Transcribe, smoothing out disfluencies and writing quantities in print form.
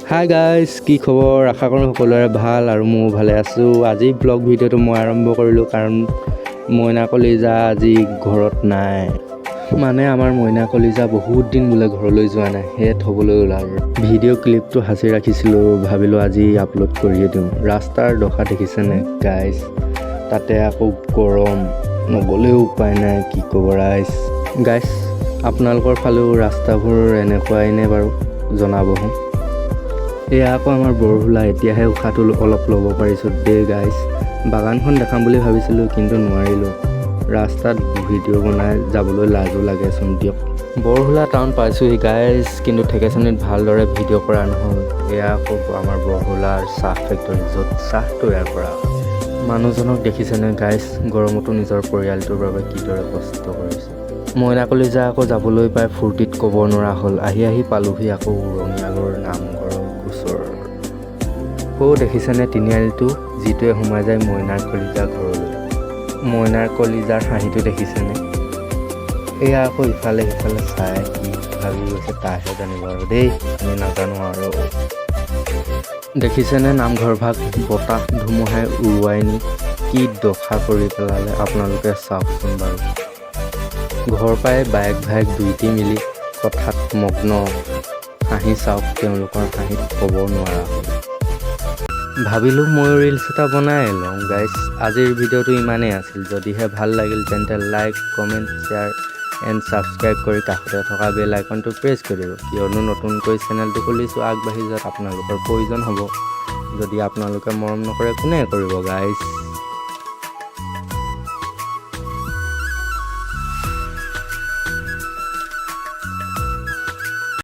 Hi guys, কি খবৰ? আশা কৰোঁ সকলোৰে ভাল আৰু ময়ো ভালে আছোঁ। আজি ব্লগ ভিডিঅ'টো মই আৰম্ভ কৰিলোঁ, কাৰণ মইনা কলিজা আজি ঘৰত নাই। মানে আমাৰ মইনা কলিজা বহুত দিন বোলে ঘৰলৈ যোৱা নাই, সেয়ে থ'বলৈ ওলালোঁ। ভিডিঅ' ক্লিপটো সাঁচি ৰাখিছিলোঁ, ভাবিলোঁ আজি আপলোড কৰিয়ে দিওঁ। ৰাস্তাৰ দশা দেখিছেনে গাইজ? তাতে আকৌ গৰম, নগ'লেও উপায় নাই। কি ক'ব ৰাইজ? গাইজ, আপোনালোকৰ ফালেও ৰাস্তাবোৰ এনেকুৱাই নে বাৰু, জনাবচোন। এয়া আকৌ আমাৰ বৰহোলা। এতিয়াহে উশাহটো অলপ ল'ব পাৰিছোঁ দেই গাইজ। বাগানখন দেখাম বুলি ভাবিছিলোঁ, কিন্তু নোৱাৰিলোঁ। ৰাস্তাত ভিডিঅ' বনাই যাবলৈ লাজো লাগেচোন দিয়ক। বৰহোলা টাউন পাইছোঁহি গাইজ, কিন্তু ঠেকেচনিত ভালদৰে ভিডিঅ' কৰা নহ'ল। এয়া আকৌ আমাৰ বৰহোলাৰ চাহ ফেক্টৰী, য'ত চাহ তৈয়াৰ কৰা হয়। মানুহজনক দেখিছেনে গাইজ? গৰমতো নিজৰ পৰিয়ালটোৰ বাবে কিদৰে কষ্ট কৰিছে। মইনা কলিজা আকৌ যাবলৈ পাই ফূৰ্তিত ক'ব নোৱাৰা হ'ল। আহি আহি পালোহি আকৌ ৰঙিয়ালৰ নামঘৰৰ ওচৰ। সৌ দেখিছেনে তিনিআলিটো, যিটোৱে সোমাই যায় মইনাৰ কলিজা ঘৰলৈ? মইনাৰ কলিজাৰ হাঁহিটো দেখিছেনে? এয়া আকৌ ইফালে সিফালে চাই কি ভাবি গৈছে, তাইহে জানিব আৰু দেই, আমি নাজানো আৰু। দেখিছেনে নামঘৰ ভাগ বতাহ ধুমুহাই উৰুৱাই নি কি দশা কৰি পেলালে, আপোনালোকে চাওকচোন বাৰু। ঘৰ পাই বায়েক ভায়েক দুয়োটি মিলি কথাত মগ্ন। হাঁহি চাওক, তেওঁলোকৰ হাঁহিত ক'ব নোৱাৰা হ'ল। ভাবিলোঁ ময়ো ৰিলচ এটা বনাই লওঁ। গাইজ, আজিৰ ভিডিঅ'টো ইমানেই আছিল। যদিহে ভাল লাগিল, তেন্তে like, comment, share and subscribe কৰি কাষতে থকা বেল আইকনটো প্ৰেছ কৰি দিব। কিয়নো নতুনকৈ চেনেলটো খুলিছোঁ, আগবাঢ়ি যোৱাত আপোনালোকৰ প্ৰয়োজন হ'ব। যদি আপোনালোকে মৰম নকৰে, কোনে কৰিব গাইজ?